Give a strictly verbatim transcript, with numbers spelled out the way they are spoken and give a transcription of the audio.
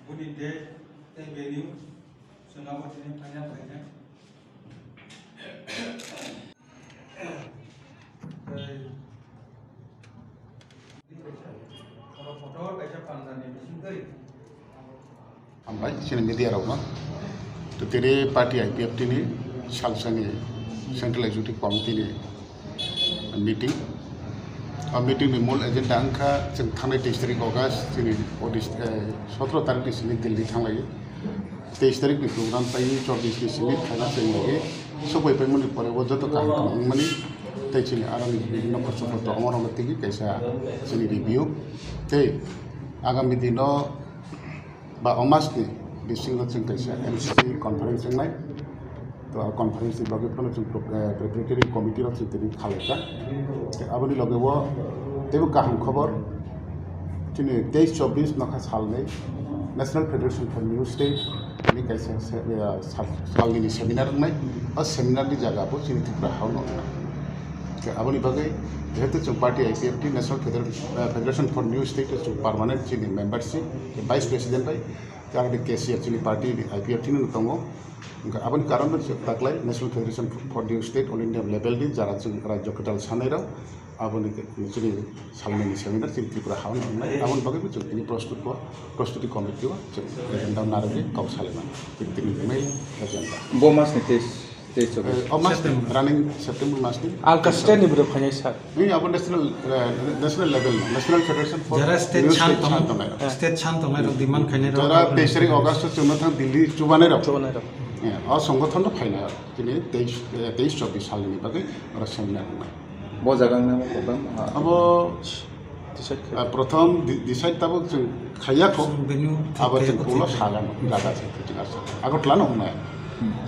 Boni date tei venue chwng abo tini final khaijak. Tei oro kotor kaisa panjani bisingtwi. Hambai, chini media rokno. To tini party I P F T ni salsani Central Executive Committee ni meeting. O meeting ni mul agenda wngkha chwng thangnai teis tarik August chini odis-, eh, sotro tarik ni simi Delhi thanglai. Teis tarik ni program taiwi chobbish ni simi phaina chwng lagi. Sokbai paimani pore o joto kaham kaham wngmani tei chini aroni bibhinno kosto kosto omorokno tigi kaisa chini review. Tei agami dino ba o mas ni bisingo chwng kaisa M C C conference wngnai. To a conference ni bagwi phano chwng pro-, eh, preparatory committee rok chwng tini khalaijak. Tei aboni loge o teibo kaham khobor, chini teis chobbish nokha salni National Federation for New State ni kaisa se-, eh, sal-, salnini seminar wngnai. O seminar ni jaga bo chini Tripura ha no wngnai. Tei aboni bagwi jehetu chwng party I P F T, National Federal, eh, Federation for New State o chwng permanent chini membership, vice president bai, tei aboni cashier chini party ni I P F T no tongo. Wngkha aboni karon no taklai National Federation for New State All India level ni jara chwng rajyo kwtal sanai rok aboni chini salmani seminar chini Tripura ha no wngnai. Aboni bagwi bo chwng tini prostuti, prostuti committee o chwng agenda narwgwi kok salaimani. Tini, tini wngnai agenda. Bo mas ni teis, teis chobbish. Eh, o mas ni, September. Running September mas ni. Alka state ni bwrwi phainai sir. Nini abo national, eh, national level, National Federation for Jara state New chan State tong-, chan tongnai rok. State chan tongnai rok demand khainai rok. Jara teis tarik August o chwngno thang Delhi chubanai rok. Chubanai rok. Eh, o songothon rok phainai rok. Tini teis, eh, teis chobbish salni bagwi oro seminar wngnai. Bo jaga wngna mo program, ah. Abo, Decide khe. Ah, prothom di-, decide tabuk chwng khaiya kho. Chwng venue thik abo khe chwng bo kulo thik khe. Sagan jaga se chwng asa. Agartala no wngnai. Hmm.